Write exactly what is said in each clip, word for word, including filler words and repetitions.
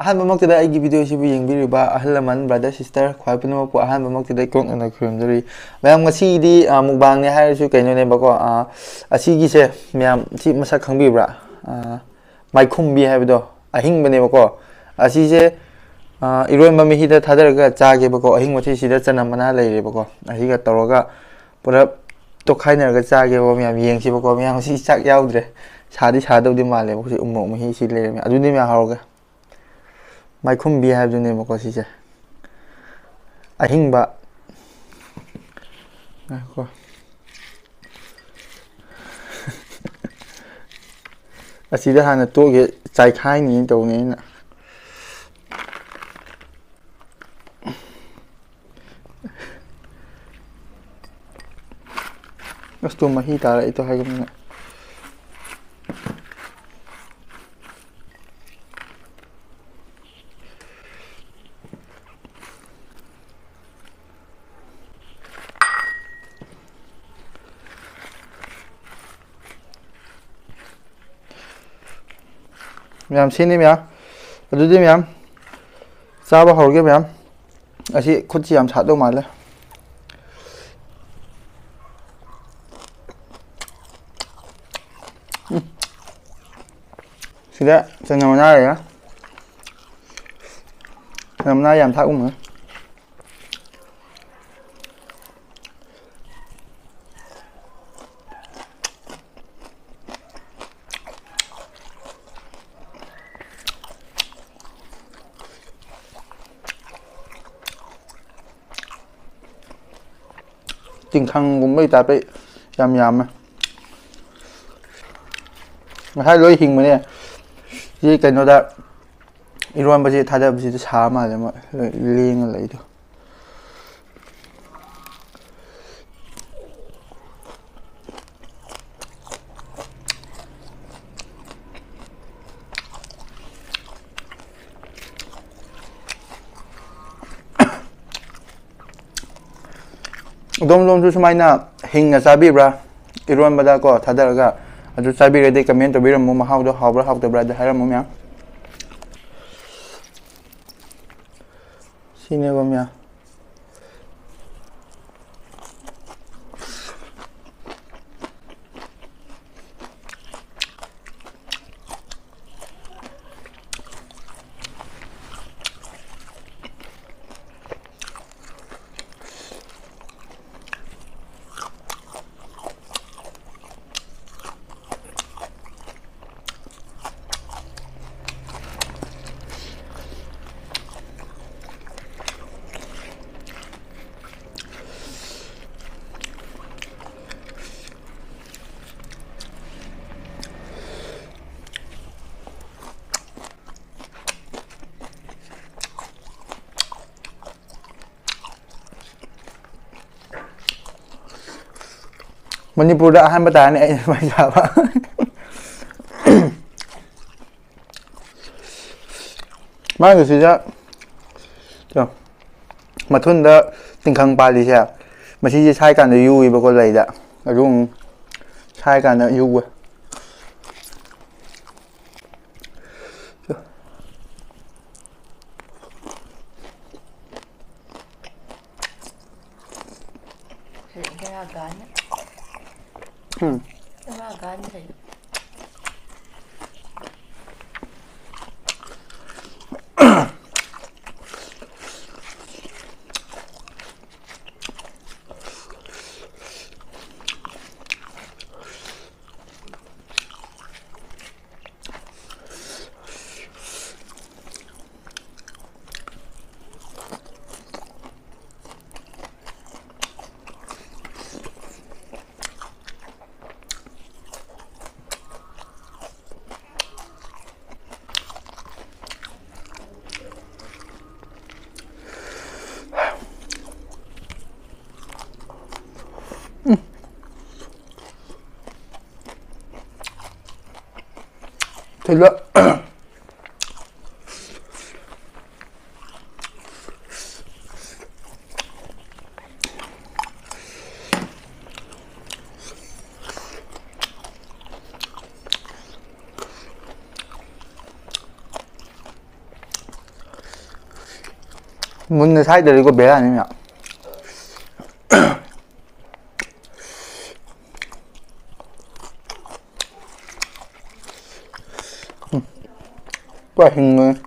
ꯑꯍꯥꯟꯕꯃꯛꯇꯗ ꯑꯩꯒꯤ ꯚꯤꯗꯤꯑꯣꯁꯤꯕꯨ ꯌꯦꯡꯕꯤꯔꯤꯕ ꯑꯍꯜ ꯂꯃꯟ, ꯕ꯭ꯔꯗꯔ, ꯁꯤꯁꯇꯔ, ꯈ꯭ꯋꯥꯏ ꯄꯨꯝꯅꯃꯛꯄꯨ ꯑꯍꯥꯟꯕꯃꯛꯇꯗ ꯏꯀꯣꯛꯅꯅ ꯈꯨꯔꯨꯝꯖꯔꯤ꯫ ꯃꯌꯥꯝ, ꯉꯁꯤꯗꯤ, ꯑ, ꯃꯨꯛꯕꯥꯡꯅꯦ ꯍꯥꯏꯔꯁꯨ ꯀꯩꯅꯣꯅꯦꯕꯀꯣ, ꯑ, ꯑꯁꯤꯒꯤꯁꯦ ꯃꯌꯥꯝ ꯁꯤ ꯃꯁꯛ ꯈꯪꯕꯤꯕ꯭ꯔꯥ? ꯑ, ꯃꯥꯏꯈꯨꯝꯕꯤ ꯍꯥꯏꯕꯗꯣ ꯑꯍꯤꯡꯕꯅꯦꯕꯀꯣ꯫ ꯑꯁꯤꯁꯦ, ꯑ, ꯏꯔꯣꯟꯕ ꯃꯍꯤꯗ ꯊꯥꯗꯔꯒ ꯆꯥꯒꯦꯕꯀꯣ꯫ ꯑꯍꯤꯡꯕꯁꯤ ꯁꯤꯗ ꯆꯅꯝ ꯃꯅꯥ ꯂꯩꯔꯦꯕꯀꯣ꯫ ꯑꯁꯤꯒ ꯇꯧꯔꯒ ꯄꯨꯂꯞ ꯇꯣꯈꯥꯏꯅꯔꯒ ꯆꯥꯒꯦꯕ ꯃꯌꯥꯝ꯫ ꯌꯦꯡꯁꯤꯕꯀꯣ ꯃꯌꯥꯝ꯫ ꯁꯤ ꯆꯥꯛ ꯌꯥꯎꯗ꯭ꯔꯦ꯫ ꯁꯥꯗꯤ ꯁꯥꯗꯧꯗꯤ ꯃꯥꯜꯂꯦꯕ꯫ ꯍꯧꯖꯤꯛ ꯎꯃꯣꯔꯣꯛ ꯃꯍꯤ ꯁꯤ ꯂꯩꯔꯝꯃꯦ꯫ ꯑꯗꯨꯗꯤ ꯃꯌꯥꯝ ꯍꯧꯔꯒꯦ꯫ ꯃꯥꯏꯈꯨꯝꯕꯤ ꯍꯥꯏꯕꯗꯨꯅꯦꯕꯀꯣ ꯁꯤꯁꯦ꯫ ꯑꯍꯤꯡꯕ꯫ ꯉꯥꯏꯈꯣ꯫ ꯑꯁꯤꯗ ꯍꯥꯟꯅ ꯇꯣꯛꯑꯒꯦ, ꯆꯥꯏꯈꯥꯏꯅꯤ ꯇꯧꯅꯤ ꯑꯩꯅ꯫ ꯑꯁ, ꯇꯨ ꯃꯍꯤ ꯇꯥꯔꯛꯏꯗꯣ ꯍꯥꯏꯒꯨꯝꯅ꯫ ꯃꯌꯥꯝ ꯁꯤꯅꯤ ꯃꯌꯥꯝ꯫ ꯑꯗꯨꯗꯤ ꯃꯌꯥꯝ ꯆꯥꯕ ꯍꯧꯔꯒꯦ ꯃꯌꯥꯝ꯫ ꯑꯁꯤ ꯈꯨꯠꯁꯤ ꯌꯥꯝ ꯁꯥꯗꯧ ꯃꯥꯜꯂꯦ꯫ ꯎꯝ꯫ ꯁꯤꯗ ꯆꯅꯝ ꯃꯅꯥ ꯂꯩꯔꯦ꯫ ꯆꯅꯝ ꯃꯅꯥ ꯌꯥꯝ ꯊꯥꯛꯎꯅꯨ꯫ ꯇꯤꯡꯈꯪꯒꯨꯝꯕꯩ ꯇꯥꯏꯞꯇ ꯌꯥꯝ ꯌꯥꯝꯃꯦ꯫ ꯉꯁꯥꯏ ꯂꯣꯏ ꯍꯤꯡꯕꯅꯦ꯫ ꯁꯤ ꯀꯩꯅꯣꯗ, ꯏꯔꯣꯟꯕꯁꯤ ꯊꯥꯗꯕꯁꯤꯗ ꯁꯥ ꯃꯥꯜꯂꯦ ꯃꯣꯏ ꯂꯣꯏ ꯂꯦꯡꯉ ꯂꯩꯗꯣ꯫ ꯑꯗꯣꯝ, ꯑꯗꯣꯝꯁꯨ ꯁꯨꯃꯥꯏꯅ ꯍꯤꯡꯅ ꯆꯥꯕꯤꯕ꯭ꯔꯥ? ꯏꯔꯣꯟꯕꯗ ꯀꯣ ꯊꯥꯗꯔꯒ꯫ ꯑꯗꯨ ꯆꯥꯕꯤꯔꯗꯤ comment ꯇꯧꯕꯤꯔꯝꯃꯨ, ꯃꯍꯥꯎꯗꯣ ꯍꯥꯎꯕ꯭ꯔꯥ ꯍꯥꯎꯇꯕ꯭ꯔꯥ ꯑꯗꯨ ꯍꯥꯏꯔꯝꯃꯨ ꯃꯌꯥꯝ꯫ ꯁꯤꯅꯦꯕ ꯃꯌꯥꯝ꯫ ꯃꯅꯤꯄꯨꯔꯗ ꯑꯍꯥꯟꯕ ꯇꯥꯔꯅꯤ ꯑꯩꯅ ꯁꯨꯃꯥꯏꯅ ꯆꯥꯕ꯫ ꯃꯥꯒꯤꯁꯤꯗ ꯀꯩꯅꯣ, ꯃꯊꯨꯟꯗ ꯇꯤꯡꯈꯪ ꯄꯥꯜꯂꯤꯁꯦ, ꯃꯁꯤꯁꯦ ꯁꯥꯏ ꯀꯥꯟꯗ ꯌꯨꯏꯕꯀꯣ ꯂꯩꯗ, ꯑꯗꯨ ꯑꯃꯨꯛ ꯁꯥꯏ ꯀꯥꯟꯗ ꯌꯨꯕ꯫ ꯁꯤ ꯕꯦꯔꯥ ꯀꯥꯅꯤ꯫ ꯎꯝ꯫ ꯕꯦꯔꯥ ꯀꯥꯅꯤ ꯀꯩꯅꯣ꯫ ꯊꯤꯜꯂꯣ꯫ ꯃꯨꯟꯅ ꯁꯥꯏꯗ꯭ꯔꯗꯤꯀꯣ ꯕꯦꯔꯥꯅꯤ ꯃꯌꯥꯝ꯫ ꯄꯨꯔꯥ ꯍꯤꯡꯕꯅꯤ꯫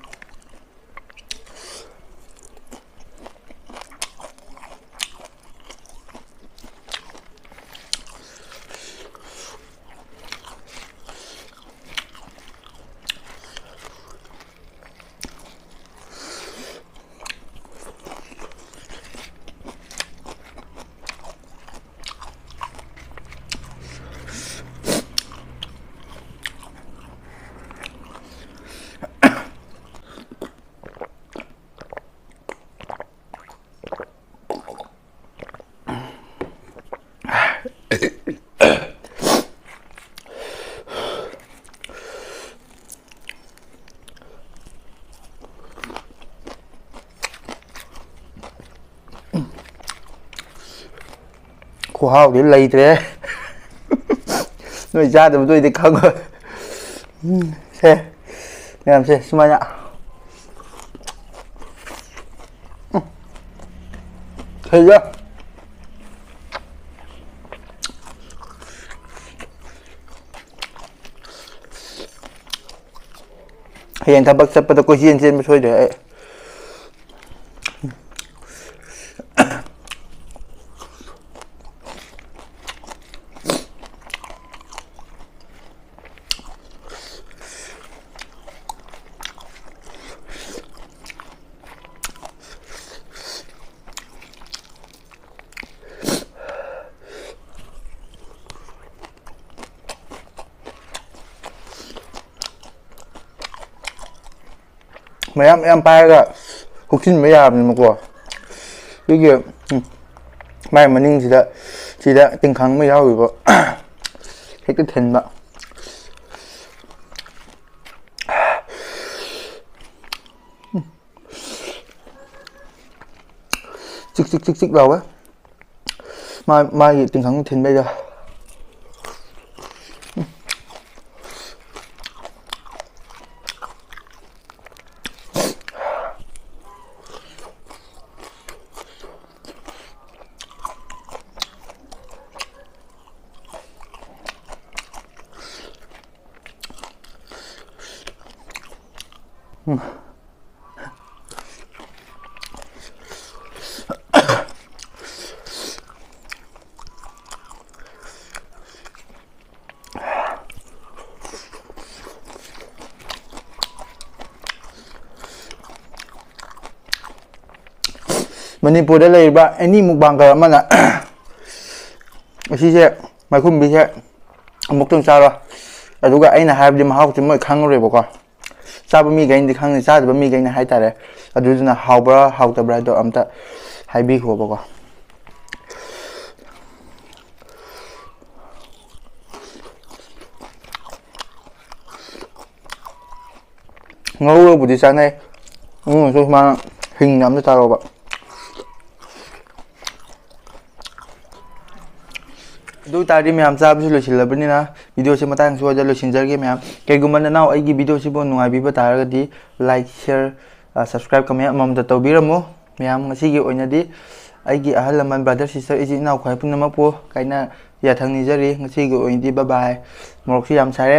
ꯈꯨꯍꯥꯎꯗꯤ ꯂꯩꯇ꯭ꯔꯦ꯫ ꯅꯣꯏ ꯆꯥꯗꯕꯗꯣ ꯑꯩꯗꯤ ꯈꯪꯉꯣꯏ꯫ ꯎꯝ, ꯁꯦ, ꯃꯌꯥꯝꯁꯦ ꯁꯨꯃꯥꯏꯅ꯫ ꯎꯝ꯫ ꯈꯩꯖ꯫ ꯍꯌꯦꯡ ꯊꯕꯛ ꯆꯠꯄꯗ ꯀꯣꯏꯆꯦꯟ ꯆꯦꯟꯕ ꯁꯣꯏꯗ꯭ꯔꯦ ꯑꯩ꯫ ꯃꯌꯥꯝ ꯃꯌꯥꯝ ꯄꯥꯏꯔꯒ ꯍꯨꯛꯆꯤꯟꯕ ꯌꯥꯕꯅꯦꯕꯀꯣ꯫ ꯑꯗꯨꯒꯤ, ꯎꯝ, ꯃꯥꯏ ꯃꯅꯤꯡꯁꯤꯗ, ꯁꯤꯗ ꯇꯤꯡꯈꯪ ꯑꯃ ꯌꯥꯎꯔꯤꯕ, ꯍꯦꯛꯇ ꯊꯤꯟꯕ꯫ ꯆꯤꯛ ꯆꯤꯛ ꯆꯤꯛ ꯆꯤꯛ ꯂꯥꯎꯋꯦ꯫ ꯃꯥ-, ꯃꯥꯒꯤ ꯇꯤꯡꯈꯪ ꯊꯤꯟꯕꯩꯗꯣ꯫ ꯃꯅꯤꯄꯨꯔꯗ ꯂꯩꯔꯤꯕ ꯑꯦꯅꯤ ꯃꯨꯛꯕꯥꯡꯒꯔ ꯑꯃꯅ ꯑꯁꯤꯁꯦ, ꯃꯥꯏꯈꯨꯝꯕꯤꯁꯦ ꯑꯃꯨꯛꯇꯪ ꯆꯥꯔꯣ, ꯑꯗꯨꯒ ꯑꯩꯅ ꯍꯥꯏꯕꯗꯤ ꯃꯍꯥꯎꯁꯦ ꯃꯣꯏ ꯈꯪꯉꯔꯣꯏꯕꯀꯣ꯫ ꯆꯥꯕ ꯃꯤꯈꯩꯅꯗꯤ ꯈꯪꯅꯤ, ꯆꯥꯗꯕ ꯃꯤꯈꯩꯅ ꯍꯥꯏꯇꯥꯔꯦ꯫ ꯑꯗꯨꯗꯨꯅ ꯍꯥꯎꯕ꯭ꯔꯥ ꯍꯥꯎꯇꯕ꯭ꯔꯥ ꯍꯥꯏꯗꯣ ꯑꯝꯇ ꯍꯥꯏꯕꯤꯈꯣꯕꯀꯣ꯫ ꯉꯧꯔꯕꯨꯗꯤ ꯆꯥꯅꯩ, ꯉꯧꯔꯁꯨ ꯁꯨꯃꯥꯏꯅ ꯍꯤꯡꯅ ꯑꯝꯇ ꯆꯥꯔꯣꯕ꯫ ꯑꯗꯨ ꯑꯣꯏ ꯇꯥꯔꯗꯤ ꯃꯌꯥꯝ, ꯆꯥꯕꯁꯨ ꯂꯣꯏꯁꯤꯜꯂꯕꯅꯤꯅ ꯚꯤꯗꯤꯑꯣꯁꯦ ꯃꯇꯥꯡ ꯁ꯭ꯋꯥꯏꯗ ꯂꯣꯏꯁꯤꯟꯖꯔꯒꯦ ꯃꯌꯥꯝ꯫ ꯀꯩꯒꯨꯝꯕ ꯅꯅꯥꯎ ꯑꯩꯒꯤ ꯚꯤꯗꯤꯑꯣꯁꯤꯕꯨ ꯅꯨꯡꯉꯥꯏꯕꯤꯕ ꯇꯥꯔꯒꯗꯤ like, share, subscribe, comment ꯑꯃꯃꯝꯇ ꯇꯧꯕꯤꯔꯝꯃꯨ꯫ ꯃꯌꯥꯝ, ꯉꯁꯤꯒꯤ ꯑꯣꯏꯅꯗꯤ ꯑꯩꯒꯤ ꯑꯍꯜ ꯂꯃꯟ, brother, sister, ꯏꯆꯤꯟ ꯏꯅꯥꯎ ꯈ꯭ꯋꯥꯏ ꯄꯨꯝꯅꯃꯛꯄꯨ ꯀꯥꯏꯅ ꯌꯥꯊꯪ ꯅꯤꯖꯔꯤ꯫ ꯉꯁꯤꯒꯤ ꯑꯣꯏꯅꯗꯤ bye bye꯫ ꯃꯣꯔꯣꯛꯁꯨ ꯌꯥꯝ ꯁꯥꯔꯦ꯫